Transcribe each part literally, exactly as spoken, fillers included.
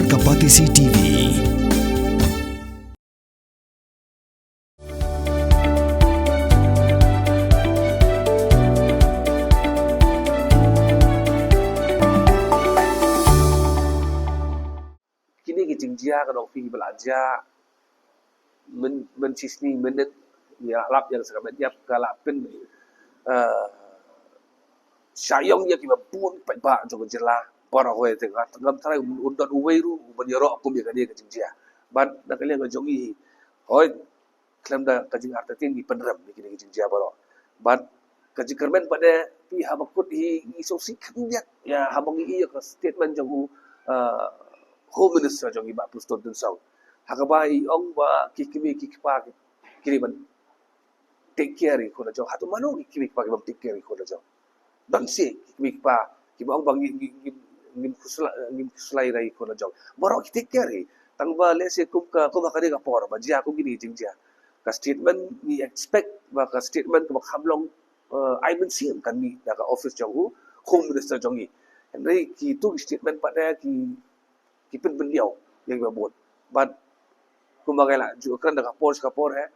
Ka Batesi T V. Kine ki jingjia ka dong phi ba la jia myn, myn shisni minit, ïa lap ïa ka sakramen ïa ka la pyn, eh, sha ïong ïa ki ba bun paidbah jong ka jylla. Para hoi te nga ngam tharai un don uwei ruh u ban ïaroh kum ïa kane ka jingjia. Bad na ka liang ka jong ngi hoi, khlem da ka jingartatien ngi pynrem ïa kine ki jingjia baroh. Bad ka jingkyrmen pat de phi haba kut hi ngi sngewsih khyndiat ïa haba ngi ïohi ïa ka statement jong u, uh, Home Minister jong ngi Bah Prestone Tynsong. Ha kaba i ong ba ki kmie ki kpa ki dei ban take care ïa ki khun la jong. Hato mano ki kmie ki kpa ki bym take care ïa ki khun la jong? Don shi ki kmie ki kpa kiba ong ba ngi, ngi, ngi, ngim khuslai, ngim khuslai ïa ki khun la jong. Baroh ki take care hi. Tang ba lehse kum ka, kum ha kane ka por ba jia kum kine ki jingjia, ka statement ngi expect ba ka statement kaba kham long, eh, ai mynsiem kan mih da ka office jong u Home Minister jong ngi. Hynrei kitu ki statement pat de ki, ki pynbynñiaw ïa kiba bun. Bad kumba ngi la ju kren da ka por sha ka por, eh,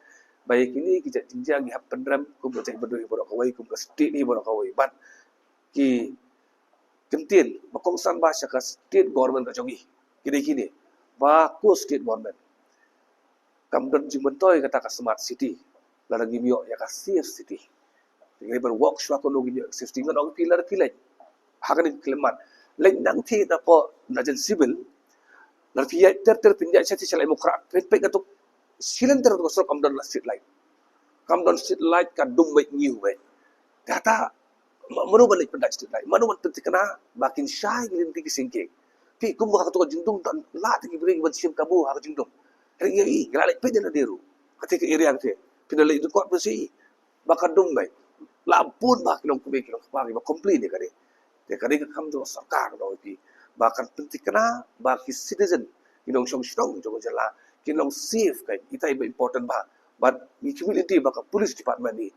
ba ïa kine ki jait jingjia ngi hap pynrem kum ka jaitbynriew hi baroh kawei, kum ka state hi baroh kawei. Bad ki kyntien ba kongsan ba sha ka state government ka jong ngi, kine, kine ba ko state government kam don jingmyntoi kata ka smart city lada ngim ïoh ïa ka safe city. Ngi ban walk shwa ko ngi ïoh safe city, ngan ong phi lada phi leit ha kane ka khyllipmat, leit nangthie na ko na jan civil, lada phi ïaid ter ter phin ïaid sha sha la Mukhrah phin peit kato shilynter ka surok kam don la street light. Kam don street light, ka dum beit ngi beit. Kata ma-, mano ban leit pyndait street light? Mano ban pynthikna ba kin shai ki lynti ki syngkien? Phi kum ha kato ka jingdum don la te ki briew ban shim kabu ha ka jingdum. Hynrei ngi, ngi la leit peit na dei ruh. Kata ka area kata phin leit record ba shi ba ka dum beit. La bun ba ki long kmie ki long kpa kiba complain ïa kane. Te kane ka kam jong ka sorkar, ngi ong ïa phi ba kan pynthikna ba ki citizen ki nongshong shnong jong ka jylla kin long safe, ka itai ba important ba. Bad ngi kyrmen lynti ba ka police department hi,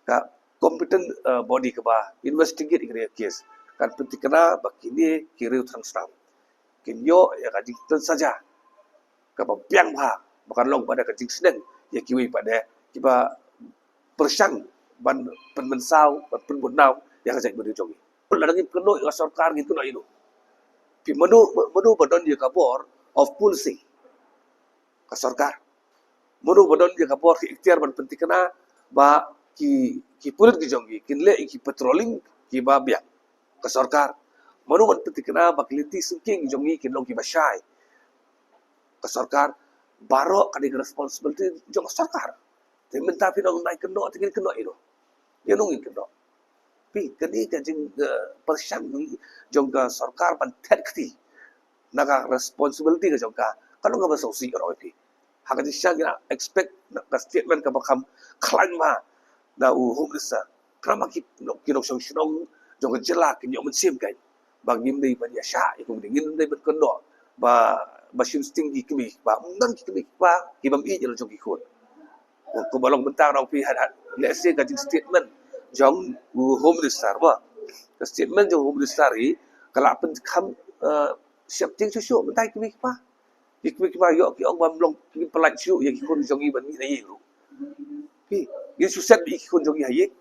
ka competent, eh, body kaba investigate ïa kane ka case, kan pynthikna ba kine ki riew thrang shnong kin ïoh ïa ka jingpynsaja kaba biang bha, ba kan long pat de ka jingsneng ïa kiwei pat de kiba pyrshang ban pynmynsaw, ban pynbun nam ïa ka jaitbynriew jong ngi. Lada ngim kynnoh ïa ka sorkar, ngin kynnoh ïano? Phi, mano, mano ba don ïa ka bor of policing? Ka sorkar. Mano ba don ïa ka bor, ki iktiar ban pynthikna ba ki, ki pulit ki jong ngi kin leh ïa ki patrolling kiba biang? Ka sorkar. Mano ban pynthikna ba ki lynti syngkien ki jong ngi kin long kiba shai? Ka sorkar. Baroh kane ka responsibility jong ka sorkar. Te mynta phi ong nai kynnoh, te ngin kynnoh ïano? Ïano ngin kynnoh? Phi, kane ka jing, eh, pyrshang jong ka sorkar ban thet kti na ka responsibility ka jong ka, ka long kaba sngewsih, ngan ong ïa phi. Ha ka jingshisha ngi la expect na ka statement kaba kham khlaiñ bha na u Home Minister. Khnang ba ki, ki nongshong shnong jong ka jylla kin ïoh mynsiem kein ba ngim dei ban ïa shah ïa kum kine, ngim dei ban kynnoh ba, ba shim sting ki kmie, ba ym don ki kmie ba ki bym ïeit ïa la jong ki khun. Kumba long mynta, ngan ong ïa phi, ha, ha, let's say ka jingstatement jong u Home Minister ba, ka statement jong u Home Minister hi ka la pynkham, eh, sheptieng shuh shuh mynta ïa ki kmie ki kpa. Ki kmie ki kpa ïoh ki ong ba ym long, ki pynlait shuh ïa ki khun jong ngi ban mih na ïing ruh. Phi, ngin shu set beit ïa ki khun jong ngi ha ïing,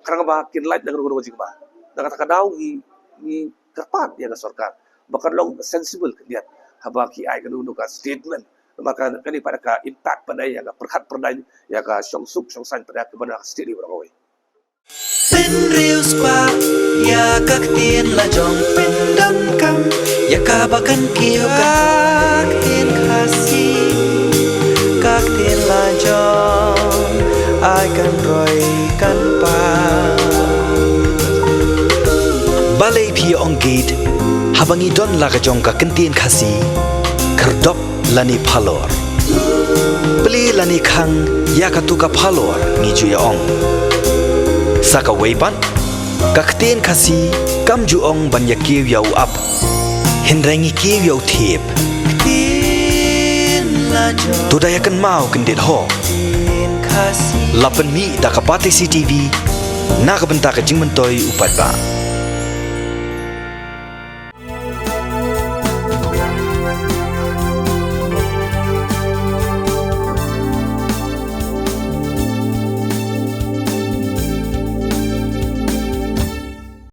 khnang ba kin lait na kano kano ka jingma. Na kata ka daw ngi, ngi kyrpad ïa ka sorkar ba kan long sensible khyndiat haba ki ai kano kano ka statement. Namar ka, kane pat ka impact pat ïa ka pyrkhat pyrdaiñ, ïa ka shongsuk shongsaiñ pat ïa ka ban ka state hi baroh kawei. Pynriew spah ïa ka ktien la jong, pyndonkam ïa kaba kan kiew ka ktien Khasi, ka ktien la jong, ai kan roi kan pang. Balei phi ong gate haba ngi don la ka jong ka ktien Khasi? Khyrdop lane phalor, plie lane khang ïa katu ka phalor, ngi ju ïa ong. Sa kawei pat, ka ktien Khasi kam ju ong ban ïa kiew ïa u ap, hynrei ngi kiew ïa u thiep. To da ïa kynmaw kyndit ho. La pynmih da ka Batesi TV na ka bynta ka jingmyntoi u paidbah.